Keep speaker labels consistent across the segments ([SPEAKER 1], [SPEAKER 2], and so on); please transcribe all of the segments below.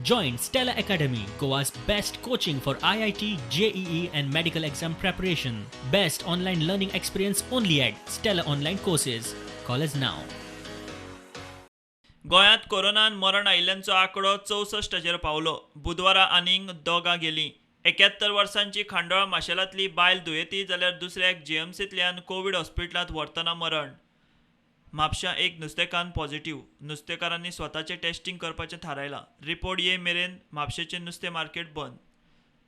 [SPEAKER 1] Join Stella Academy, Goa's best coaching for IIT, JEE, and medical exam preparation. Best online learning experience only at Stella Online Courses. Call us now.
[SPEAKER 2] गोंयांत कोरोनान मरण आयिल्ल्यांचो आंकडो 64चेर पावलो. बुधवारा आनीक 2 गेलीं. 71 वर्सांची खांडोळा माशेलांतली बायल दुयेंती जाल्यार दुसऱ्याक जीएमसींतल्यान कोवीड हॉस्पिटलांत व्हरतना मरण. म्हापशां एक नुस्तेकान्न पॉझिटिव्ह. नुस्तेकारांनी स्वताचें टेस्टिंग करपाचें थारायलां. रिपोर्ट ये मेरेन म्हापशेचें नुस्तें मार्केट बंद.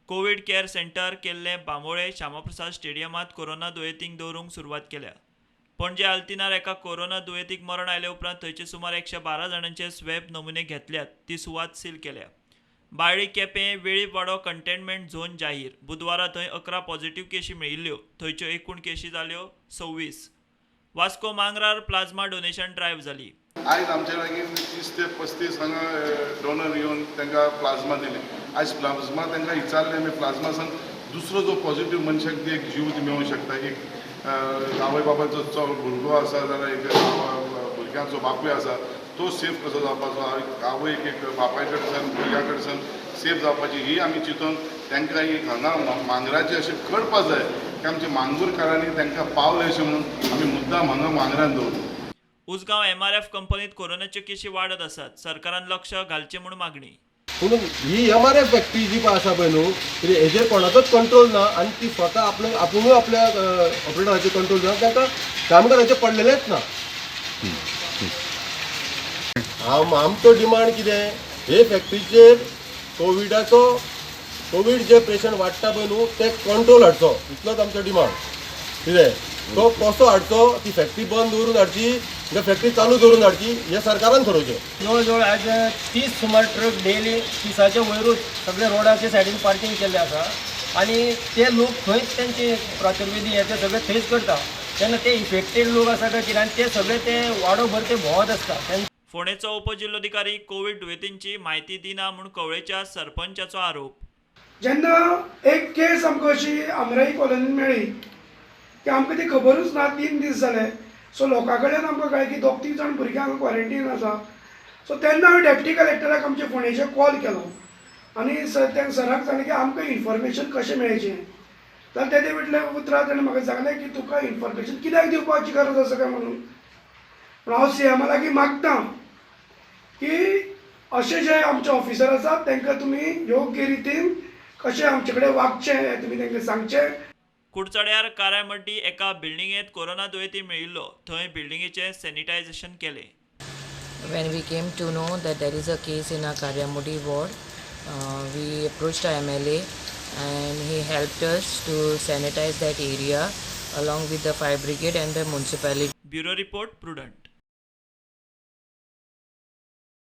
[SPEAKER 2] कोवीड केअर सेंटर केल्लें बांबोळे श्यामाप्रसाद स्टेडियमांत कोरोना दुयेंतींक दवरूंक सुरवात केल्या. पणजे आल्तिनार एका कोरोना दुयेंतीक मरण आयले उपरांत थंयचे सुमार 112 जाणांचे स्वॅब नमुने घेतल्यात. ती सुवात सील केल्या. बाळ्ळी केपें वेळीपवाडो कंटेनमेंट झोन जाहीर. बुधवारा थंय 11 पॉझिटिव्ह केशी मेळिल्ल्यो. थंयच्यो एकूण केशी जाल्यो 26. वास्को मांगरार प्लाझ्मा डोनेशन ड्रायव्ह जाली.
[SPEAKER 3] आयज आमचे लागीं 30 ते 35 हांगा डोनर येवन तांकां प्लाझ्मा दिले. आयज प्लाझ्मा तांकां विचारलें आमी, प्लाझ्मा सान दुसरो जो पॉझिटिव्ह मनशाक ती एक जीव मेळूंक शकता. एक आवय बापायचो चलो भुरगो आसा जाल्यार एक भुरग्यांचो बापूय आसा तो सेफ कसो जावपाचो, आवयक एक बापाय कडच्यान भुरग्या कडच्यान सेफ जावपाची ही आमी चिंतून तांकां एक हांगा मांगराचें अशें करपा जाय की आमच्या मांगूरकारांनी तांकां पावलें अशें म्हणून आमी मुद्दाम हांगा मांगरान दवरलो.
[SPEAKER 2] उसगांव एमआरएफ कंपनीत कोरोनाच्यो केशी वाडत आसात. सरकारान लक्ष घालचें म्हूण मागणी.
[SPEAKER 4] पूण ही एमआरएफ फॅक्टरी जी पळय आसा पळय न्हू, हेजेर कोणाचोच कंट्रोल ना आनी ती स्वता आपले आपुणूय आपल्या ऑपरेटराचेर कंट्रोल ना, तांकां कामगाराचें पडलेलेंच ना. आमचो डिमांड कितें, हे फॅक्टरीचेर कोवीड जे पेशंट वाडटा पळय न्हू ते कंट्रोल हाडचो, इतलोच आमचो डिमांड. कितें तो कसो हाडचो, ती फॅक्टरी बंद दवरून हाडची, फॅक्टरी चालू दवरून हाडची, हें सरकारान थारोवचें.
[SPEAKER 5] जवळ जवळ आज 30 सुमार ट्रक डेली 30च्या वयरूच सगळे रोडाच्या सायडीन पार्किंग केल्ले आसा आनी ते लोक थंयच तेंचे प्रातर्विधी हे ते सगळे थंयच करता. तेन्ना ते इफेक्टेड लोक आसा काय कितें आनी ते सगळे ते वाडोभर ते भोंवत आसता.
[SPEAKER 2] फोंडेचो उपजिल्लोधिकारी कोवीड दुयेंतींची म्हायती दिना म्हूण कवळेच्या सरपंचाचो आरोप.
[SPEAKER 6] जेन्ना एक केस आमकां अशी आमराई कॉलनीन मेळ्ळी की आमकां ती खबरूच ना, 3 दीस जाले. सो लोकां कडल्यान आमकां कळ्ळें की 2-3 जाण भुरगीं हांगा क्वॉरंटीन आसा. सो तेन्ना हांवें डेप्टी कलेक्टराक आमचे फोंडेचे कॉल केलो आनी सराक सांगलें की आमकां इन्फॉर्मेशन कशें मेळचें. जाल्यार तेजे म्हटलें उतरां ताणें म्हाका सांगलें की तुका इन्फॉर्मेशन कित्याक दिवपाची गरज आसा काय म्हणून. पूण हांव सीएमा लागीं मागता की अशे जे आमचे ऑफिसर आसात तांकां तुमी योग्य रितीन कशें आमचे कडेन वागचें हें तुमी तांकां सांगचें.
[SPEAKER 2] कुडचड्यार कारायमड्डी एका बिल्डिंगेंत कोरोना दुयेंती मेळिल्लो. थंय बिल्डिंगेचें सॅनिटायझेशन केलें.
[SPEAKER 7] When we came to know that there is a case in our Karyamudi ward, we approached our MLA and he helped us to sanitize that area along with the fire brigade and the municipality.
[SPEAKER 2] Bureau report, Prudent.